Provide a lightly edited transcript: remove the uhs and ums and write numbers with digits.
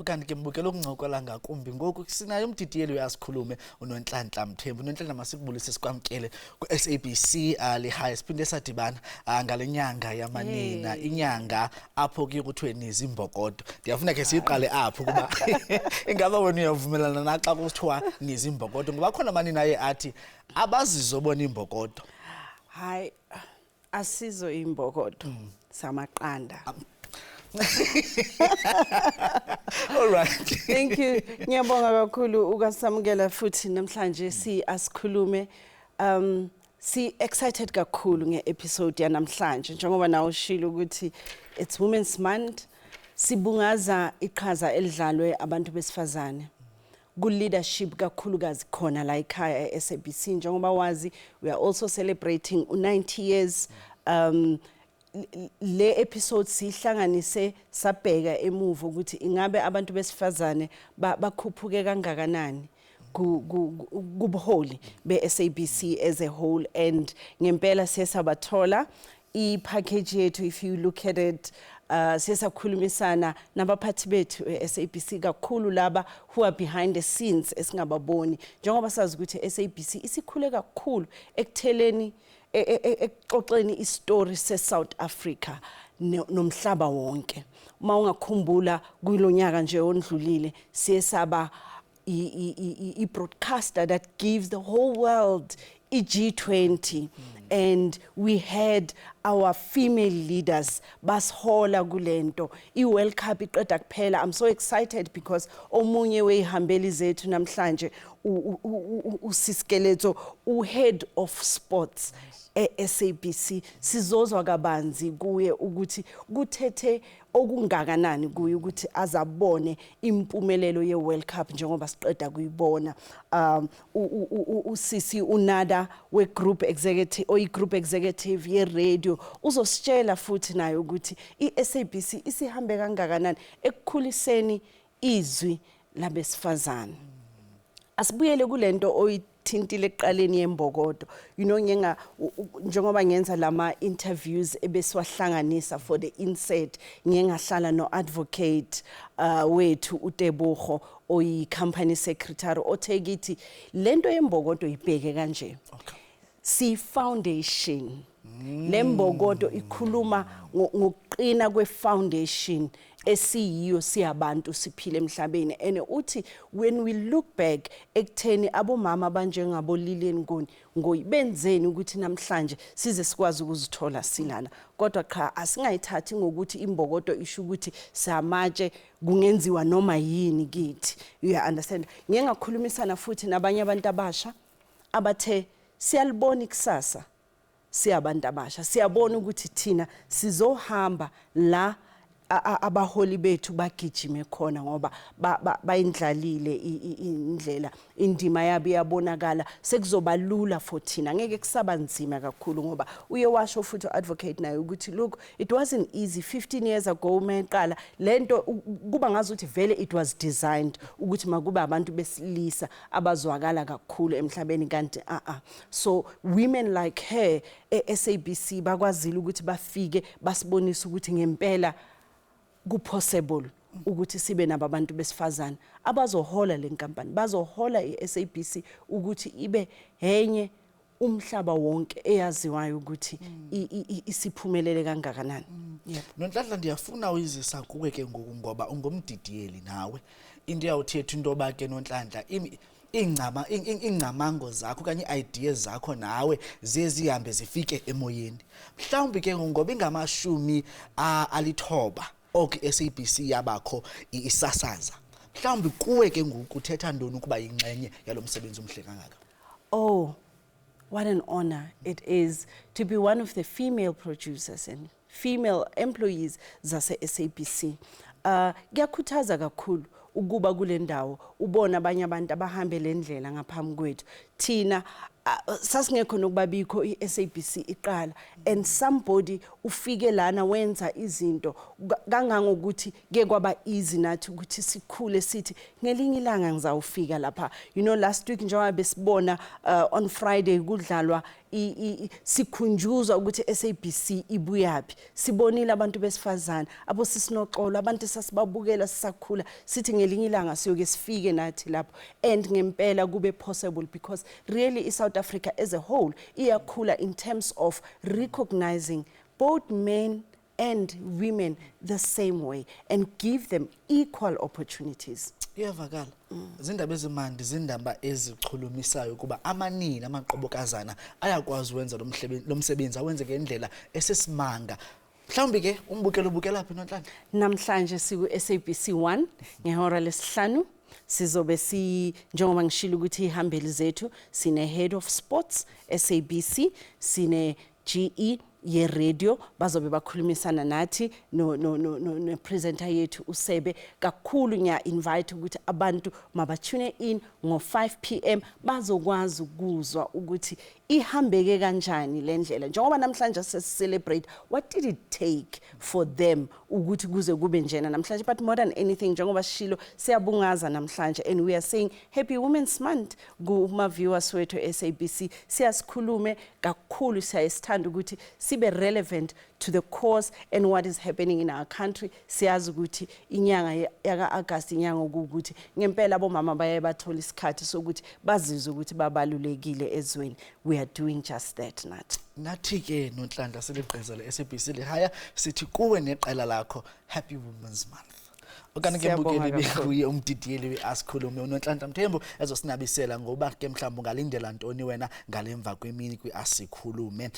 Kanti ke mbukela ukuncokola ngakumbi ngoku sinaye umdidiyeli uyasikhulume uNonhlanhla Mthembu. Nonhlanhla, masikubulise, sikwamkele ku-SABC Lehae. Siphinde sadibana ngale nyanga yamanina. Hey. Inyanga apho kuye kuthiwe nizimbokodo. Ndiyafuna ke siyiqale apho ukuba ingaba wena uyavumelana naxa kuthiwa nizimbokodo, ngoba akhona amanina aye athi abazizobona imbokodo. Hayi, asizo imbokodo, samaqanda. All right. Thank you. Ngiyabonga kakhulu ukasamukela futhi namhlanje si asikhulume. Si excited kakhulu nge-episode yanamhlanje, njengoba nawe ushilo ukuthi it's Women's Month. Sibungaza iqhaza elidlalwe abantu besifazane ku leadership, kakhulukazi khona la ekhaya e-SABC. Njengoba wazi, we are also celebrating u-90 years. Le episode sihlanganise sabheka emuva ukuthi ingabe abantu besifazane bakhuphuke kangakanani kubuholi be-SABC as a whole, and ngempela siye sabathola. I-package yethu, if you look at it, siye sakhulumisana nabaphathi bethu e-SABC, kakhulu laba who are behind the scenes esingababoni, njengoba sazi ukuthi SABC isikhule kakhulu ekutheleni ekuxoxeni istory se-South Africa nomhlaba wonke. Uma ungakhumbula, kulonyaka nje ondlulile siye saba i-broadcaster that gives the whole world i-G20, and we had our female leaders basihola kulento. I-World Cup iqeda kuphela. I'm so excited because omunye weyihambeli zethu namhlanje, uSiskeletso, u-head of sports e-SABC. Sizozwa kabanzi kuye ukuthi kuthethe okungakanani kuye ukuthi azabone impumelelo ye-World Cup njengoba siqeda kuyibona. Usisi uNada we-group executive, oyi-group executive ye-radio, uzositshela futhi naye ukuthi i-SABC isihambe kangakanani ekukhuliseni izwi labesifazane. Asibuyele kulento oyithintile ekuqaleni yembokodo. Ngenga njengoba ngenza lama interviews ebesiwahlanganisa for the insert, ngiye ngahlala no advocate wethu uTebogo, oyi company secretary, othe kithi lento yembokodo ibheke kanje: si foundation lembokodo ikhuluma ngokuqina kwe-foundation esiyiyo siyabantu siphile emhlabeni. And uthi when we look back ekutheni abomama abanjengabo Lilian Ngoni Ngoyi benzeni ukuthi namhlanje size sikwazi ukuzithola silana. Kodwa cha, asingayithathi ngokuthi imbokodo isho ukuthi samatshe, kungenziwa noma yini kithi, you understand? Ngike ngakhulumisana futhi nabanye abantu abasha abathe siyalibona ikusasa siyabantu abasha, siyabona ukuthi thina sizohamba la abaholi bethu bagijime khona, ngoba bayindlalile indlela, indima yabo iyabonakala, sekuzoba lula for thina, ngeke kusaba nzima kakhulu. Ngoba uye washo futhi advocate naye ukuthi look, it wasn't easy 15 years ago meqala lento, kuba ngazuthi vele it was designed ukuthi makube abantu besilisa abazwakala kakhulu emhlabeni, kanti a a so women like her e-SABC bakwazile ukuthi bafike basibonise ukuthi ngempela ku-possible ukuthi sibe nabo abantu besifazane abazohola le nkampani, bazohola i-SABC ukuthi ibe henye umhlaba wonke eyaziwayo ukuthi isiphumelele kangakanani. Yebo. Nonhlanhla, ndiyafuna uyizisa kuwe ke ngoku, ngoba ungumdidiyeli nawe. Into iyawuthetha into yoba ke, Nonhlanhla, iingcamango zakho okanye ii-ideas zakho nawe ziye zihambe zifike emoyeni. Mhlawumbi ke ngoba ingama-90 oku i-SABC yabakho isasaza, mhlawumbi kuwe ke ngoku uthetha ntoni ukuba yingxenye yalo msebenzi umhle kangaka? Oh, what an honor it is to be one of the female producers and female employees zase SABC. Kuyakhuthaza kakhulu ukuba kule ndawo, ubona abanye abantu abahambe le ndlela ngaphambi kwethu. Thina sasingekho nokubabikho i-SABC iqala, and somebody ufike lana wenza izinto kangangokuthi ke kwaba easy nathi ukuthi sikhule, sithi ngelinye ilanga ngizawufika lapha. Last week njengoba besibona on Friday kudlalwa Sikhunjuzwa ukuthi SABC ibuyaphi. Sibonile abantu besifazana, abosisinoxolo, abantu esasibabukela sisakhula, sithi ngelinye ilanga siyoke sifike nathi lapho, and ngempela kube possible, because really iSouth Africa as a whole iyakhula in terms of recognizing both men and women the same way and give them equal opportunities. Iyavakala. Zindaba ezimandi, zindaba ezichulumisayo kuba amanina, amaqobokazana ayakwazi ukwenza lo msebenzi, awenze ngendlela esesimanga. Mhlawumbi ke umbukelo ubukela phi, Nonhlanhla? Namhlanje siku SABC 1 ngehora lesihlanu. Sizobe si, njengoba ngishilo ukuthi ihambeli zethu, sine head of sports SABC, sine GE ye radio, bazobe bakhulumisana nathi no presenter yethu usebe kakhulu. Ngiya invite ukuthi abantu mabatune in ngo 5 p.m., bazokwazi ukuzwa ukuthi ihambeke kanjani le ndlela, njengoba namhlanje celebrate what did it take for them ukuthi kuze kube njena namhlanje. But more than anything, njengoba sishilo, siyabungaza namhlanje and we are saying Happy Women's Month kuma viewers wethu SABC. Siyasikhulume kakhulu, siyayisithanda ukuthi sibe relevant to the cause and what is happening in our country. Siyazi ukuthi inyanga yaka August, inyanga ukuthi ngempela abomama baye bathola isikhathi sokuthi bazizwe ukuthi babalulekile ezweni. We are doing just that nathi. Nathi ke, Nonhlanhla, siligqiza le-SABC lihaya, sithi kuwe neqela lakho, Happy Women's Month. Okanye ke Siyabonga mbukeli, kakhulu. bekuye umdidiyeli we-Asikhulume uNonhlanhla Mthembu ezosinabisela ngoba ke mhlawumbi ungalindela ntoni wena ngalemva kwemini kwi-Asikhulume.